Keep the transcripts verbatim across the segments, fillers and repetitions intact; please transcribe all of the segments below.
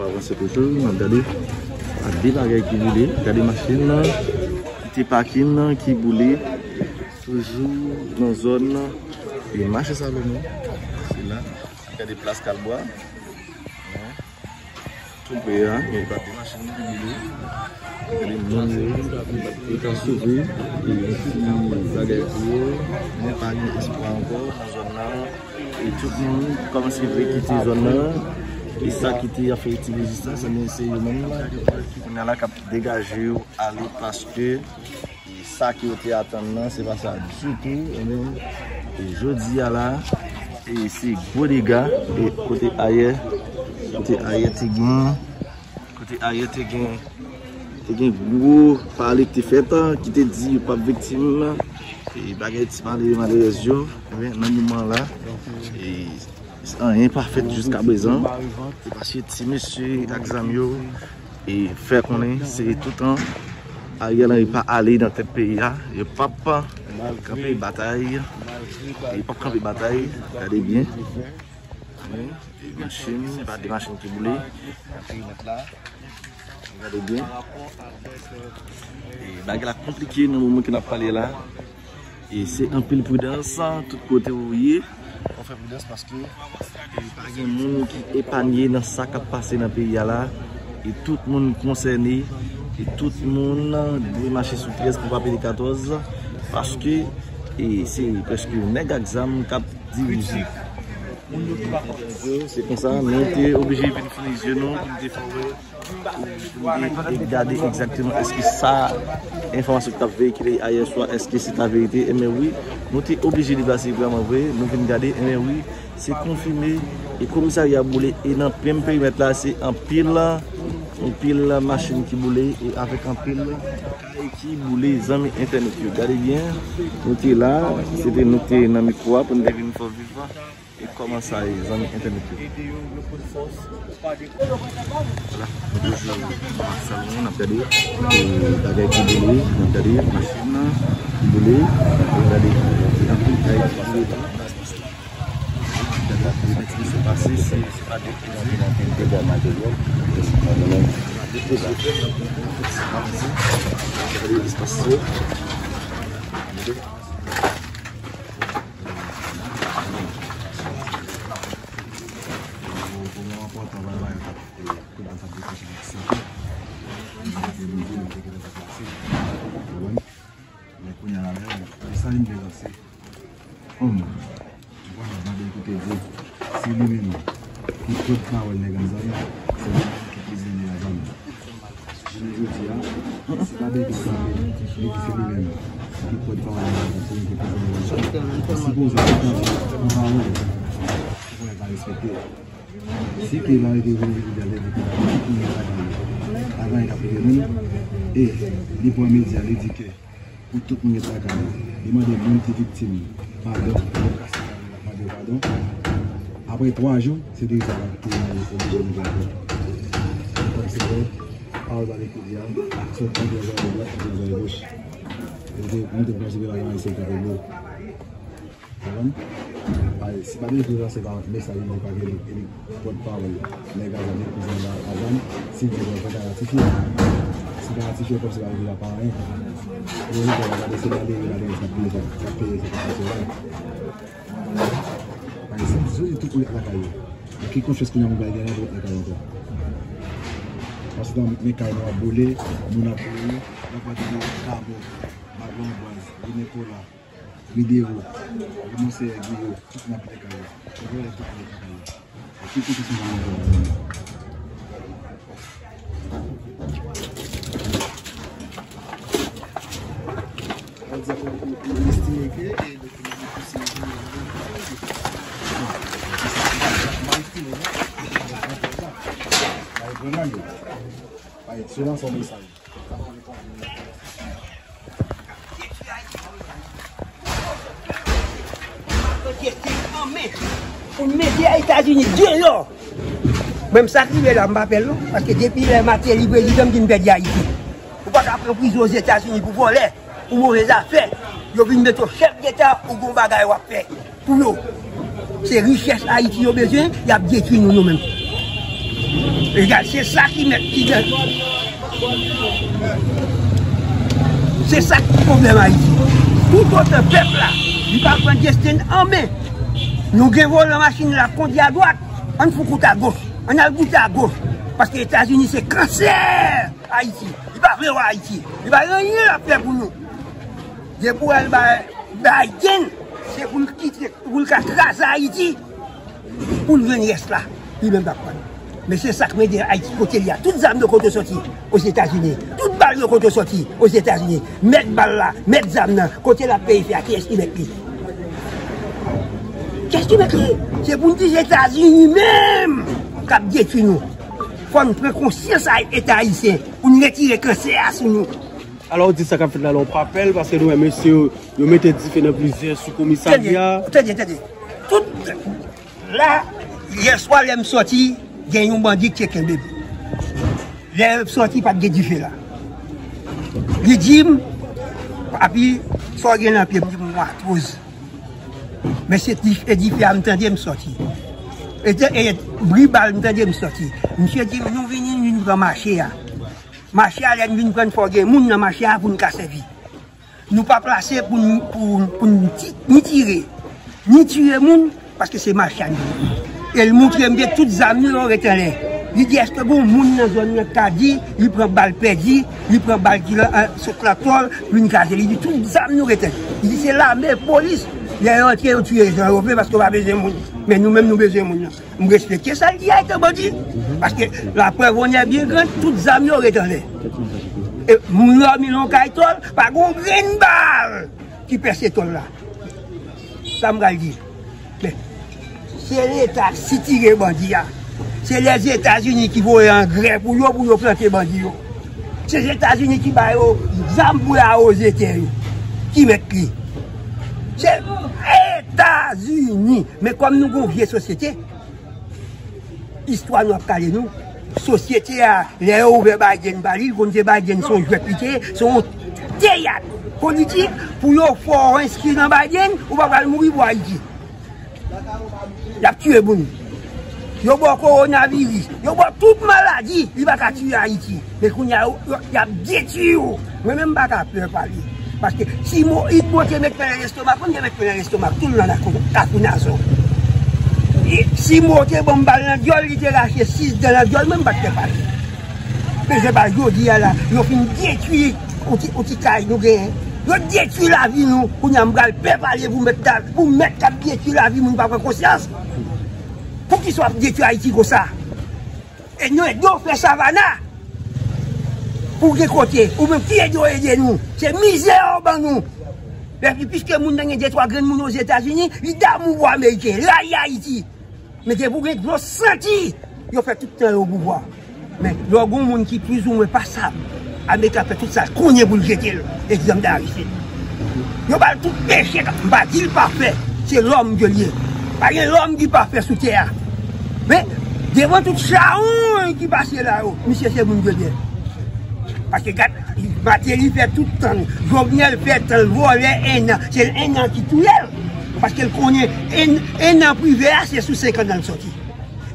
Avanse toujou, n ap gade. A de bagay ki boule. Gade machin nan ki te pakin nan ki boule. Toujou nan zòn nan. E mache Salomon. Se la. Gade plas Kalbwa. Tou pre a, gen pa de machin ki boule. Gade moun yo, yo ka sove, e yon ti bagay pou yo, men pa gen espwa ankò nan zòn nan. E tout moun kòmanse vle kite zòn nan, e sa ki te ap fè ti rezistans, ebyen se yo menm, kounye a la k ap degaje yo ale paske E sa ke yo te atann nan, se pa sa ditou. Ebyen, e jodi a la, e se gwo dega, e kote ayè, kote ayè te gen, kote ayè te gen, te gen gwo pale ki te fèt, ki te di yo p ap viktim, e bagay ti malere, malerèz yo, ebyen, nan moman la, e anyen pa fèt jiska prezan. Se paske ti mesye ak zam yo e fè konnen se toutan Ariel Henry pa ale nan tèt peyi a, yo p ap kanpe batay, yo p ap kanpe batay, gade byen. Wi, e machin, pa de machin ki boule. Gade byen. E bagay la konplike nan moman ke n ap pale la. E se anpil pridans, tout kote ou ye. Fò fè pridans paske e pa gen moun ki epanye nan sa k ap pase nan peyi a la. E tout moun konsène. E tout moun dwe mache sou pyès pou pa pete katòz. Paske e se prèske nèg ak zam k ap dirije. Se konsa, nou te oblije vin fini zye nou pou n te fè wè. Pou n te gade egzakteman èske sa enfòmasyon ki t ap veyikile ayè swa, èske se ta verite? Enben wi, nou te oblije deplase vrèman vre, nou vin gade, enben wi, se konfime, e komisarya boule, e nan menm perimèt la, se anpil, anpil machin ki boule, e avèk anpil kay ki boule, zanmi entènèt yo. Gade byen, nou te la, se te nou ki te nan mikwo a pou n te vin fè w viv. E kòman sa ye, zanmi entènèt yo? Vwala, nou toujou nan Salomon, n ap gade, e, bagay ki boule, n ap gade machin nan ki boule, n ap gade, e, anpil kay ki boule tou. Gade la, ki sa k pase, se, se pa de plezi. Anpil dega materyèl, se pa de plezi. Gade espas yo. Men kounye a la menm, e sa li menm se. Kòm, vwala, Babel ki te di, se li menm ki pòt pawòl nèg ak zam, se li menm ki prizonye a zam. Jounen jodi a, si pa de egzanp, li di se li menm ki pòt pawòl la, se li ki prizonye la. Sipoze, an pawòl, pou nèg la respekte. Si ke la rete jounen jodi a, li di ke tout moun gen sa ki ye. Pa gen anyen k ap rete menm. E li pran medya, li di ke pou tout moun gen sa ki ye. Li mande moun ki viktim padon, moun k ap mande padon. Apre twa jou, se de sa ki mande pou moun gen padon. Donk, se vre, pawòl sa li ki di a, aksyon ki gen zòrèy dwat, ki gen zòrèy goch. E te, nou te panse ke bagay se kote dlo. Konprann? Ay, si pa de vre, se pa mesaj li pa gen li, li pòt pawòl. Nèg a zam, li kouzin la a zam, si li te fè ka ratifye. Si pa ratifye, kòm se pa li la pa anyen. Yo, li pa gade, se gade, yo gade, sa peye, sa peye, sa peye, sa peye. Ay, si, si tout moun lakay yo. Ki konfyans kounye a moun pa gen la pou lakay ankò. Paske nan men kay nou ap boule, moun ap mouri, nan pati de Kamo, Maglon Bwaz, Rene Kola, Ri Dewo, Ri Monseyè Giyo, tout moun ap kite kay yo. Se vre, tout moun ap kite kay yo. E ki konfyans moun pa gen la? Sa vle di, ou, ou, ou estime ke, e, Pou n mete Etazini deyò. Mwen, m sa k rive la, m pa pè l non. Paske depi lè Martelly prezidan, m di n pèdi Ayiti. Ou pa ka pran prizon Ozetazini pou vòlè, pou move zafè. Yo vin mete w chèf deta, ou gon bagay w ap fè pou yo. Se richès Ayiti yo bezwen, y ap detwi nou, nou menm. Egal, se sa ki mèt ki gen. Se sa ki pwoblèm Ayiti. Toutotan pèp la, li pa pran desten l an men, nou gen volan machin la kondi adwat, ann fou kout agoch, ann al goute agoch. Paske Etazini se kansè Ayiti. Li pa vle wè Ayiti. Li pa gen anyen l ap fè pou nou. Depi w wè l bay Biden, se pou l kite, pou l ka kraze Ayiti. Pou l jwenn rès la, li menm t ap pran. Men se sa k mete Ayiti kote l ye a. Tout zam yo kote yo soti? Ozetazini. Tout bal yo kote yo soti? Ozetazini. Mèt bal la, mèt zam nan, kote l ap peye fè a, kiyès ki mèt li? Kiyès ki mèt li? Se pou n di Etazini menm k ap detwi nou. Fò n pran konsyans a Eta ayisyen pou n retire kansè a sou nou. Alò, w di sa k ap fèt la, la, w pa pè l, paske nou wè mesye yo, yo mete dife nan plizyè sou komisarya. Tande, tande, tande. Tout la, yè swa lè m sòti, gen yon bandi ki te kenbe m. Lè m sòti, pa t gen dife la. Li di m, "Papi, sa w gen nan pye?" M di, "M gon atwoz." Men se dife, dife a m tande, m sòti. E te, e bri bal m tande, m sòti. Misye di m, "Nou vini, nou vin pran mache a." Mache a, lè n vin pran l, fò gen moun nan mache a pou n ka sèvi. Nou pa plase pou n, pou, pou n ti-, ni tire, ni tiye moun, paske se mache a n vin. E l montre m de tout zam nou yo ret anlè. Li di, "Èske gon moun nan zòn nan k ka di li pran bal pèdi, li pran bal ki la, eh, sot lan tòl, vin kraze?" Li di, "Tout zam nou ret anlè." Li di, "Se lame, polis." Lè yo antre, yo tiye jan yo vle, paske yo pa bezwen moun. Men nou menm, nou bezwen moun nan. M respekte sa l di a, etan bandi. Paske laprèv onè byen grand, tout zam yo ret anlè. E moun dòmi nan yon kay tòl, pa gon grenn bal ki pèse tòl la. Sa m pral di. Men, se Leta k sitire bandi a. Se Lèzetazini ki voye angrè pou yo, pou yo plante bandi yo. Se Etazini ki ba yo zam pou yo awoze tè yo. Ki mèt li? Se Etazini. Men kòm nou gon vye sosyete, istwa nou ap kale nou. Sosyete a, lè yo ouvè Biden ba li, li konn se Biden se yon jwèt li te ye, se yon teyat politik pou yo fè w enskri nan Biden, ou pa pral mouri pou Ayiti. Y ap tiye moun. Yo ba w kowonaviris, yo ba w tout maladi, li pa ka tiye Ayiti. Men kounye a, yo, yo, y ap detwi yo. Mwen menm, m pa ka pè pale. Paske si Moyiz Bondye met pen nan lestomak, Bondye met pen nan lestomak tout nan Kafou Nazon. E si Mo te ban m bal nan dyòl, li te rache sis dan nan dyòl mwen, m pa t fè pale. Men se pa jodi a la, yo fin detwi yon ti, yon ti kay nou genyen. Yo detwi lavi nou, kounye a m pral pè pale pou mèt la, pou mèt k ap detwi lavi moun pa pran konsyans. Poukisa w ap detwi Ayiti konsa? E nou ede w fè Savannah pou gen kote, ou menm ki ede w ede nou. Se mizè yo ban nou. Epi piske moun nan gen de twa grenn moun Ozetazini, li damou pou Ameriken, rayi Ayiti. Men depi w gen dlo santi, yo fè tout tan yo o pouvwa. Men lè w gon moun ki plizoumwen pasab, Ameriken ap fè tout sa l konnen pou l jete l, egzanp Daristin. Yo ba l tout peche, m pa di l pafè, se lòm ke l ye. Pa gen lòm ki pafè sou tè a. Men, devan tout chawony ki pase la yo, misye se moun de byen. Paske gad, Martelly fè tout tan, Jovenel fè tan, vòlè enn an, se enn an ki touye l. Paske l konnen enn, enn an prive a, se sou senk an l sòti.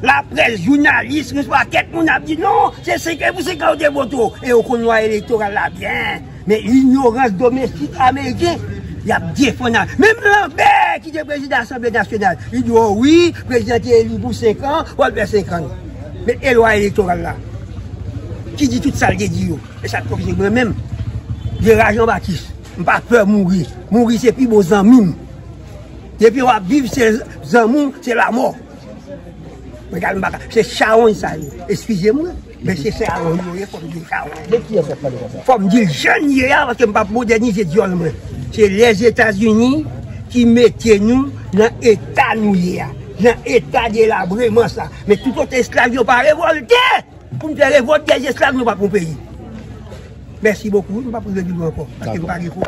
Laprès, jounalis, yon pakèt moun ap di, "Non, se senk an pou senk an yo te vote w." E yo konn lwa elektoral la byen. Men inyorans domestik ameriken, y ap defann a. Menm Lambert, ki te prezidan Asanble Nasyonal, li di, "O wi, prezidan te eli pou senk an, w ap fè senk an." Men e lwa elektoral la ki di tout sa l te di yo. E sa k pwofesè mwen menm, Gera Jean Baptiste, m pa pè mouri. Mouri se pi bon zanmi m. Depi w ap viv, se zanmi w, se lamò. Mwen gade m pa ka. Se chawony sa ye. Eskize m wi. Men se chawony yo ye, fò m di l chawony. De kiyès w ap pale konsa? Fò m di l jan l ye a, paske m p ap modènize dyòl mwen. Se Lèzetazini ki mete nou nan eta nou ye a. Nan eta delabreman sa. Men toutotan esklav yo pa revòlte, pou n fè revòlt dèyè esklav, nou p ap gon peyi. Mèsi bokou, m p ap rive pi lwen ankò, paske m pa gen kou.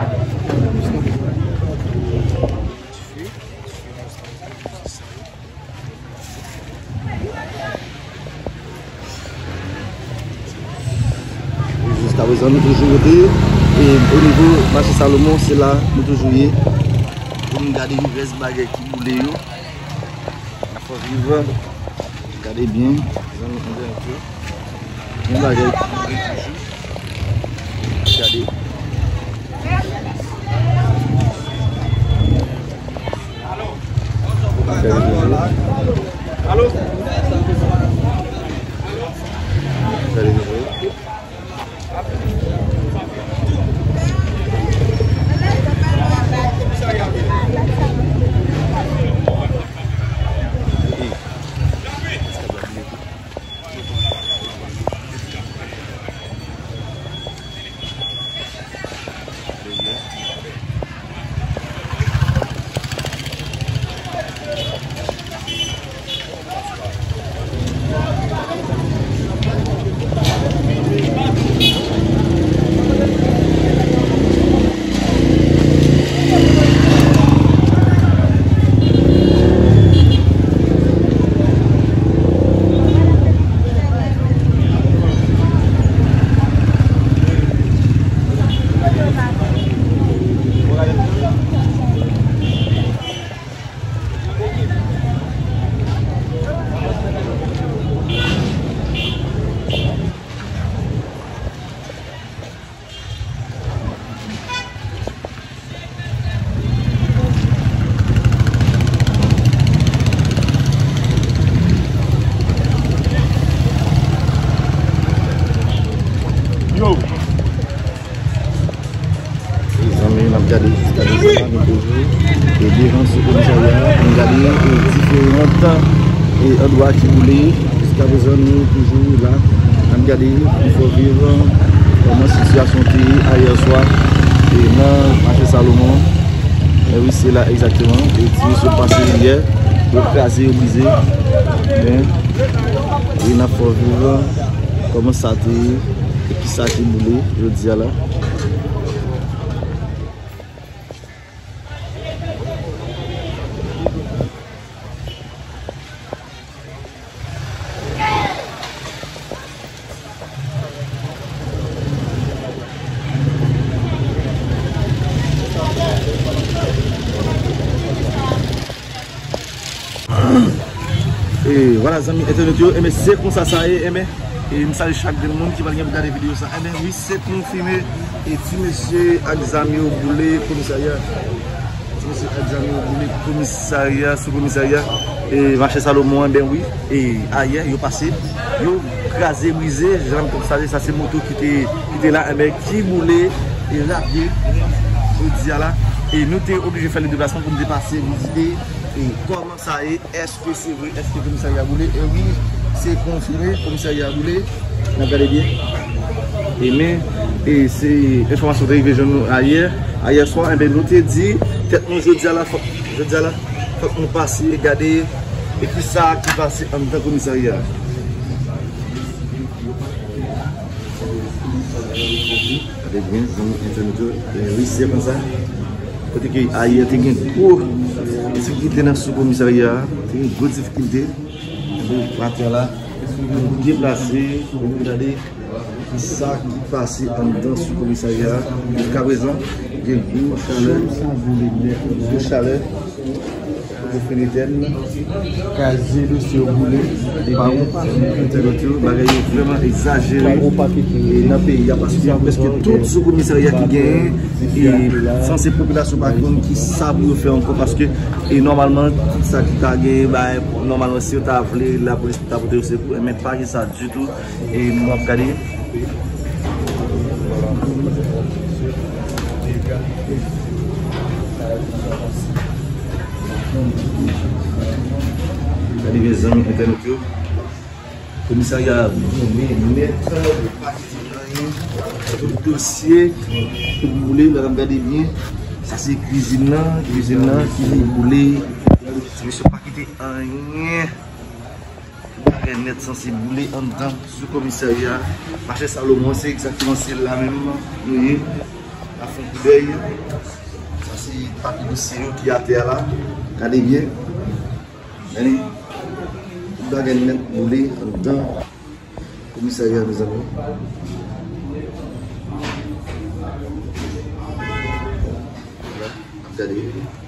Jiskaprezan, nou toujou rete, e, o nivo mache Salomon, se la nou toujou ye. Pou n gade divès bagay ki boule yo. N ap fè viv. Gade byen, zanmi, nou gen yon pye. Yon bagay ki bouyi toujou. Gade. Gade toujou. Gade toujou. Yo. Mezanmi, n ap gade jiska prezan la, nou toujou, e, devan sou komisarya a, n gade, e, diferan, e, andwa ki boule. Jiska prezan, nou toujou la, n ap gade, pou fè w viv, e, kòman sitiyasyon te ye ayè swa, e, nan mache Salomon. E wi, se la egzakteman. E ti mesye pase yè, yo kraze, yo brize. Men, e n ap fè w viv kòman sa te ye, e kisa ki boule jodi a la. E vwala, zanmi entènot yo, enben, se konsa sa ye, enben, e m salye chak grenn moun ki pral gen pou gade videyo sa. Enben, wi, se konfime, e ti mesye ak zam yo boule komisarya. Ti mesye ak zam yo boule komisarya, sou komisarya, e mache Salomon, enben wi, e ayè, yo pase, yo kraze, brize, jan m konstate, sa se moto ki te, ki te la, enben, ki boule, e raje, jodi a la, e nou te oblije fè le deplasman pou nou te pase vizite, e kòman sa ye, èske se vre, èske komisarya boule, e wi, se konfime, komisarya boule, n ap gade byen. E men, e se enfòmasyon te rive jwenn nou ayè, ayè swa, enben nou te di tèt nou jodi a la, fòk, jodi a la, fòk nou pase gade, e kisa ki pase anndan komisarya a. Gade byen, zanmi entènot yo, e wi, se konsa. Kote ke ayè te gen gwo difikilte nan sou komisarya a, te gen gwo difikilte. Atè la, pou deplase, pou nou gade kisa ki pase anndan sou komisarya a. Jiska prezan, gen gwo chalè, gwo chalè. Pou fini tèm, kraze dosye yo boule, pa yon pa entènot yo, bagay yo vrèman egzajere, e nan peyi a, paske prèske tout sou komisarya ki genyen, e sanse popilasyon pa konn kisa pou yo fè ankò, paske, e nòmalman, tout sa ki ta genyen, bay, nòmalman, si yo ta vle, lapolis ta pote yo sekou, men pa gen sa ditou. E nou ap gade. Gade, mezanmi, entènot yo. Komisarya a boulen nèt, yo pa kite anyen. Tout dosye, tout boule, la n ap gade byen. Sa se kwizin nan, kwizin nan ki boule. Mesye pa kite anyen. Bagay nèt sanse boule anndan sou komisarya a. Mache Salomon, se egzakteman se la menm nou ye. N ap fè yon koudèy. Sa se papye dosye yo ki atè a la. Gade byen. Gade. Tout bagay nèt boule anndan komisarya a, mezanmi. N ap gade.